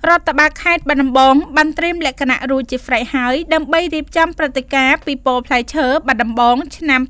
រដ្ឋបាលខេត្តបាត់ដំបងបានត្រៀមលក្ខណៈរួចជាស្រេចហើយដើម្បីរៀបចំព្រឹត្តិការណ៍ពិព័រណ៍ផ្លែឈើបាត់ដំបងឆ្នាំ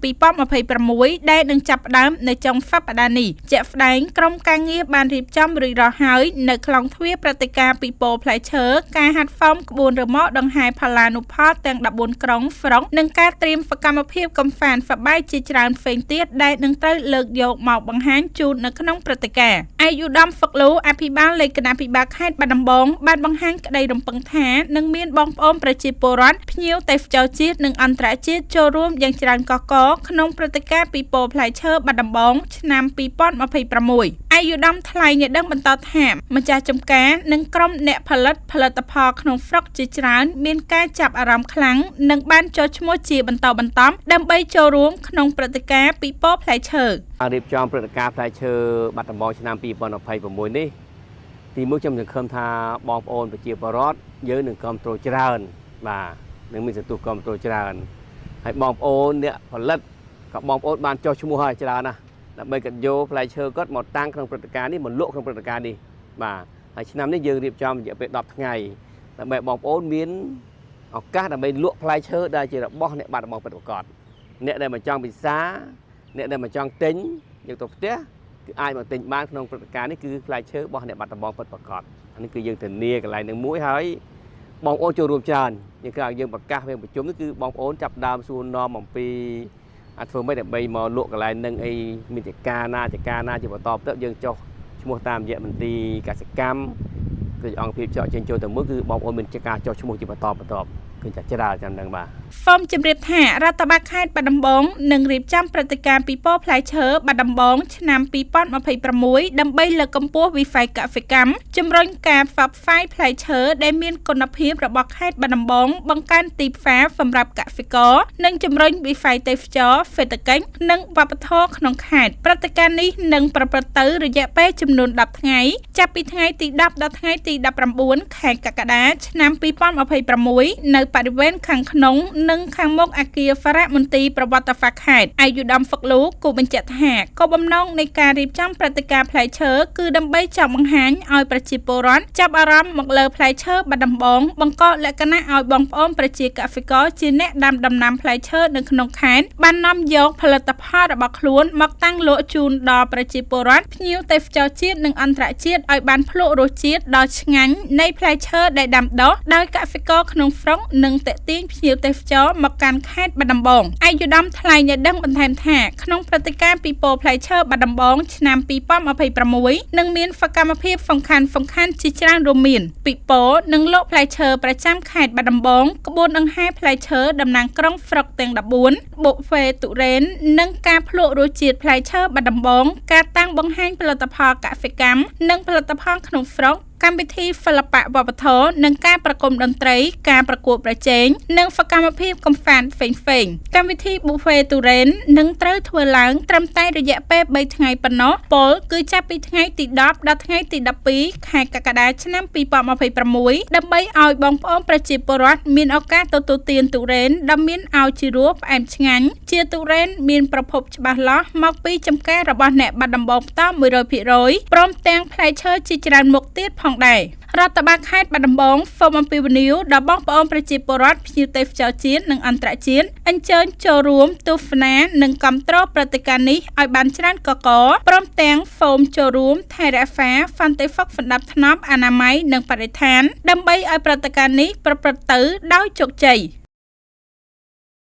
2026ដែលនឹងចាប់ផ្ដើមនៅចុងសប្តាហ៍នេះ។ជាក់ស្ដែងក្រុមការងារបានរៀបចំរួចរាល់ហើយនៅក្លោងទ្វារព្រឹត្តិការណ៍ពិព័រណ៍ផ្លែឈើការហាត់សមក្បួនរ៉ឺម៉កដង្ហែផល្លានុផលទាំង14ក្រុងស្រុកនិងការត្រៀមសកម្មភាពកម្សាន្តសប្បាយជាច្រើនផ្សេងទៀតដែលនឹងត្រូវលើកយកមកបង្ហាញជូននៅក្នុងព្រឹត្តិការណ៍។ ឯកឧត្តមហ្វឹកលូអភិបាលលេខគណៈភិបាលខេត្តបាត់ដំបងបានបង្ហាញក្តីរំពឹងថានឹងមានបងប្អូនប្រជាពលរដ្ឋភ្ញៀវទេសចរជាតិនិងអន្តរជាតិចូលរួមយ៉ាងច្រើនកុះករក្នុងព្រឹត្តិការណ៍ពិព័រណ៍ផ្លែឈើបាត់ដំបងឆ្នាំ2026។ ឯកឧត្តមថ្លែងឲ្យដឹងបន្តថាម្ចាស់ចំការនិងក្រុមអ្នកផលិតផលិតផលក្នុងស្រុកជាច្រើនមានការចាប់អារម្មណ៍ខ្លាំងនិងបានចុះឈ្មោះជាបន្តបន្ទាប់ដើម្បីចូលរួមក្នុងព្រឹត្តិការណ៍ពិព័រណ៍ផ្លែឈើ។ ការរៀបចំព្រឹត្តិការណ៍ផ្លែឈើបាត់ដំបងឆ្នាំ2026នេះទីមួយខ្ញុំសង្ឃឹមថាបងប្អូនប្រជាពលរដ្ឋយើងនឹងគ្រប់គ្រងច្រើនបាទនឹងមានសន្ទុះគ្រប់គ្រងច្រើនហើយបងប្អូនអ្នកផលិតក៏បងប្អូនបានចុះឈ្មោះហើយច្រើនណាស់ដើម្បីគាត់យកផ្លែឈើគាត់មកតាំងក្នុងព្រឹត្តិការណ៍នេះមកលក់ក្នុងព្រឹត្តិការណ៍នេះបាទហើយឆ្នាំនេះយើងរៀបចំរយៈពេល10ថ្ងៃដើម្បីបងប្អូនមានឱកាសដើម្បីលក់ផ្លែឈើដែលជារបស់អ្នកបាត់ដំបងពិតប្រាកដអ្នកដែលមកចង់ពិសាអ្នកដែលមកចង់ទិញយកទៅផ្ទះគឺអាចមកទិញបានក្នុងព្រឹត្តិការណ៍នេះគឺផ្លែឈើរបស់អ្នកបាត់ដំបងពិតប្រាកដអានេះគឺយើងធានាកន្លែងនឹងមួយហើយបងប្អូនចូលរួមច្រើនយើងគឺយើងប្រកាសពេលប្រជុំនេះគឺបងប្អូនចាប់ដើមសួរនាំអំពីអាចធ្វើម៉េចដើម្បីមកលក់កន្លែងនឹងអីមានចការណាចការណាជាបន្តទៅយើងចុះឈ្មោះតាមរយៈមន្ទីរកសិកម្មគឺអង្គភាពចកចេញចូលទៅមួយគឺបងប្អូនមានការចុះឈ្មោះជាបន្តបន្ទាប់គឺចាច្រើនចាំនឹងបាទ។ សូមជម្រាបថារដ្ឋបាលខេត្តបាត់ដំបងនឹងរៀបចំព្រឹត្តិការណ៍ពិព័រណ៍ផ្លែឈើបាត់ដំបងឆ្នាំ2026ដើម្បីលើកកម្ពស់វិស័យកសិកម្មជំរុញការផ្សព្វផ្សាយផ្លែឈើដែលមានគុណភាពរបស់ខេត្តបាត់ដំបងបង្កើនទីផ្សារសម្រាប់កសិករនិងជំរុញវិស័យទេសចរណ៍សេដ្ឋកិច្ចនិងវប្បធម៌ក្នុងខេត្តព្រឹត្តិការណ៍នេះនឹងប្រព្រឹត្តទៅរយៈពេលចំនួន10ថ្ងៃចាប់ពីថ្ងៃទី10ដល់ថ្ងៃទី19ខែកក្កដាឆ្នាំ2026នៅបរិវេណខាងក្នុងនិងខាងមុខអគារសារមន្ទីរប្រវត្តិសាស្ត្រខេត្តឯកឧត្តមហ្វឹកលូគូបញ្ជាក់ថាគោលបំណងនៃការរៀបចំព្រឹត្តិការណ៍ផ្លែឈើគឺដើម្បីចង់បង្ហាញឲ្យប្រជាពលរដ្ឋចាប់អារម្មណ៍មកលើផ្លែឈើបាត់ដំបងបង្កលក្ខណៈឲ្យបងប្អូនប្រជាកសិករជាអ្នកដាំដំណាំផ្លែឈើនៅក្នុងខេត្តបាននាំយកផលិតផលរបស់ខ្លួនមកតាំងលក់ជូនដល់ប្រជាពលរដ្ឋភ្ញៀវទេសចរជាតិនិងអន្តរជាតិឲ្យបានភ្លក្សរសជាតិដ៏ឆ្ងាញ់នៃផ្លែឈើដែលដាំដុះដោយកសិករក្នុងស្រុកនិងទាក់ទាញភ្ញៀវទេសចរមកកាន់ខេត្តបាត់ដំបងឯកឧត្តមថ្លែងឲ្យដឹងបន្ថែមថាក្នុងព្រឹត្តិការណ៍ពិព័រណ៍ផ្លែឈើបាត់ដំបងឆ្នាំ2026នឹងមានសកម្មភាពសំខាន់សំខាន់ជាច្រើនរួមមានពិព័រណ៍និងលក់ផ្លែឈើប្រចាំខេត្តបាត់ដំបងក្បួនដង្ហែផ្លែឈើតំណាងក្រុងស្រុកទាំង14បុហ្វេទុរេននិងការភ្លក្សរសជាតិផ្លែឈើបាត់ដំបងការតាំងបង្ហាញផលិតផលកសិកម្មនិងផលិតផលក្នុងស្រុកកម្មវិធីសិល្បៈវប្បធម៌និងការប្រគំតន្ត្រីការប្រកួតប្រជែងនិងសកម្មភាពកម្សាន្តផ្សេងៗកម្មវិធីប៊ូហ្វេទុរេននឹងត្រូវធ្វើឡើងត្រឹមតែរយៈពេល3ថ្ងៃប៉ុណ្ណោះពលគឺចាប់ពីថ្ងៃទី10ដល់ថ្ងៃទី12ខែកក្កដាឆ្នាំ2026ដើម្បីឲ្យបងប្អូនប្រជាពលរដ្ឋមានឱកាសទទួលទានទុរេនដ៏មានឱជារសផ្អែមឆ្ងាញ់ជាទុរេនមានប្រភពច្បាស់លាស់មកពីចំការរបស់អ្នកបាត់ដំបងផ្ទាល់100%ព្រមទាំងផ្លែឈើជាច្រើនមុខទៀតផងដែររដ្ឋបាលខេត្តបាត់ដំបងសូមអំពាវនាវដល់បងប្អូនប្រជាពលរដ្ឋភ្ញៀវទេសចរជាតិនិងអន្តរជាតិអញ្ជើញចូលរួមទស្សនានិងគាំទ្រព្រឹត្តិការណ៍នេះឲ្យបានច្រើនកកព្រមទាំងសូមចូលរួមថែរក្សាសន្តិសុខសណ្ដាប់ធ្នាប់អនាម័យនិងបរិស្ថានដើម្បីឲ្យព្រឹត្តិការណ៍នេះប្រព្រឹត្តទៅដោយជោគជ័យ។